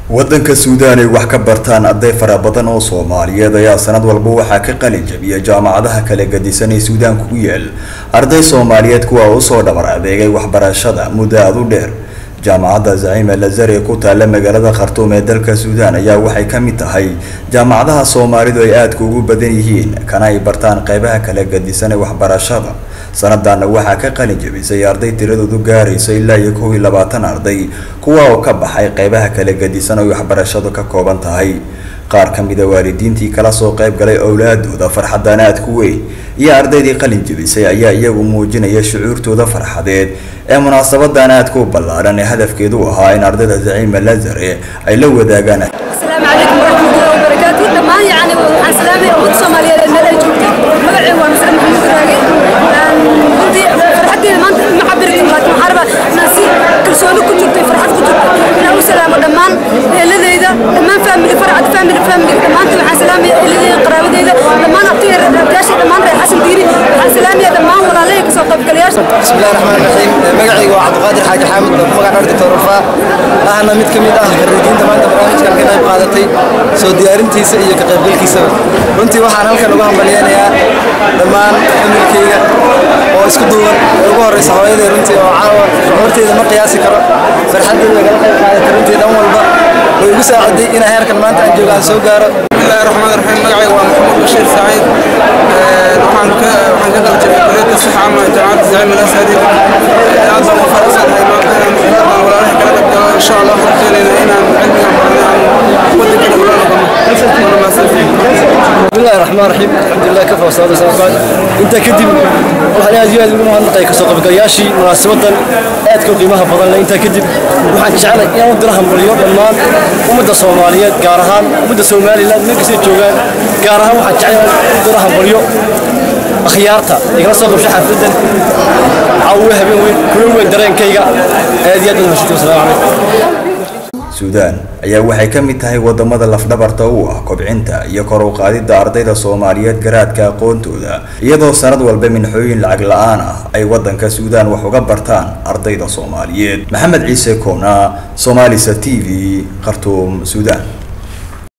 Waddanka Suudaan ay wax ka bartaan arday fara badan oo Soomaaliyeed ayaa sanad walba waxaa ka qalin jabiya jaamacadaha kala gedisan ee Suudaan ku yaal arday Soomaaliyeed kuwa u soo dhabar adeegay waxbarashada muddo aad u dheer. Jaamacadda Zaciim Al Azhar ee ku taalla magaalada Khartoum ee dalka Suudaan ayaa waxay ka mid tahay jaamacadaha Soomaalidu ay aadka ugu badan yihiin, kana ay bartaan qeybaha kala gedisan ee waxbarashada. Sanadana waxaa ka qalin jabisay arday tiradoodu gaaraysa ilaa iyo 21 arday, kuwa oo ka baxay qeybaha kala gedisan oo waxbarashadu ka kooban tahay. Qaar ka mid a waalidiintii kala soo qayb galay owlaadooda farxadan aadku weyn iyo ardaydii qalin jabisay ayaa iyagu muujinaya shucuurtooda farxadeed ee munaasabadan aadka u ballaaran ee hadafkeedu ahaa in ardayda Zaciim Al Azhar ay la wadaagaan. السلام عليكم ورحمة الله وبركاته. دمان يعني waxaan salaamay ummadda Soomaaliyeed ee meel ay joogto. Magacaygu waa Masre Maxamuud Raage. Runtii farxadeyda maanta ma cabiri karo, laakiin waxaan rabaa inaan si kalsooni ku jirto iyo farxad ku jirto inaan u salaamo dhammaan eheladeyda, dhammaan family, farcad family, family dhammaantiin. Waxaan salaamaya eheladeyda, qaraabadeyda, dhammaan abtiyaasha, dhammaan reer Xasan Diini. Waxaan salaamaya dhammaan walaalahey kasoo qaybgalayaasha. بسم الله الرحمن الرحيم. Magacaygu waa Cabdiqaadir Xaaji Xaamid oo ku magac dheer Doctor Rafaa, ahna mid ka mid ah khariijiinta maanta barnaamijkan ka qayb qaadatay soo diyaarintiisa iyo ka qaybgalkiisaba. Runtii waxaan halkan uga hambalyeynayaa dhammaan familkeyga oo isku duuban, ee ugu horeysa hooyaday, runtii oo caawa shucuurteyda ma qiyaasi karo, farxaddeeda kala qayb qaadatay, runtii dhan walba way igu saaciday inaan heerkan maanta aan joogo aan soo gaaro. بسم الله الرحمن الرحيم. Magacayga waa Maxamuud Bashiir Saciid. Waxaan ka qalin jabiyay kulliyadda sixa ama Jaamacadda Zaciim Al Azhari. Aad baan ugu faraxsanahay maanta inaan xafladan walaalaha kala qayb galo. Insha Allah waxaan rajaynaynaa inaan cilmigan baranay aan wadankana ula noqono. Waana mahadsantihiin. بسم الله الرحمن الرحيم، الحمد لله كفى والصلاة والسلام بعد. Intaa kadib waxaan aad iyo aad ugu mahadnaqay kasoo qaybgalayaashii munaasabadan aadka u qiimaha badan leh. Intaa kadib waxaan jeclay inaan u diro hambalyo dhammaan ummadda Soomaaliyeed, gaar ahaan ummadda Somaliland meel kastay joogaan. Gaar ahaan waxaan jeclay inaan u diro hambalyo akhyaarta igala soo qabshay xafladan caawa, habeen weyn kula weyn dareenkayga. Aad iyo aad baan mahadsantihi. Wasalaamu calaykum. Suudaan ayaa waxay ka mid tahay wadamada lafdhabarta u ah kobcinta iyo kor u qaadidda ardayda Soomaaliyeed garaadka aqoontooda, iyadoo sanad walba minxooyin lacag la'aan ah ay wadanka Suudaan wax uga bartaan ardayda Soomaaliyeed. Maxamed Ciise Koona, Somalisa TV, Khartoum, Suudaan.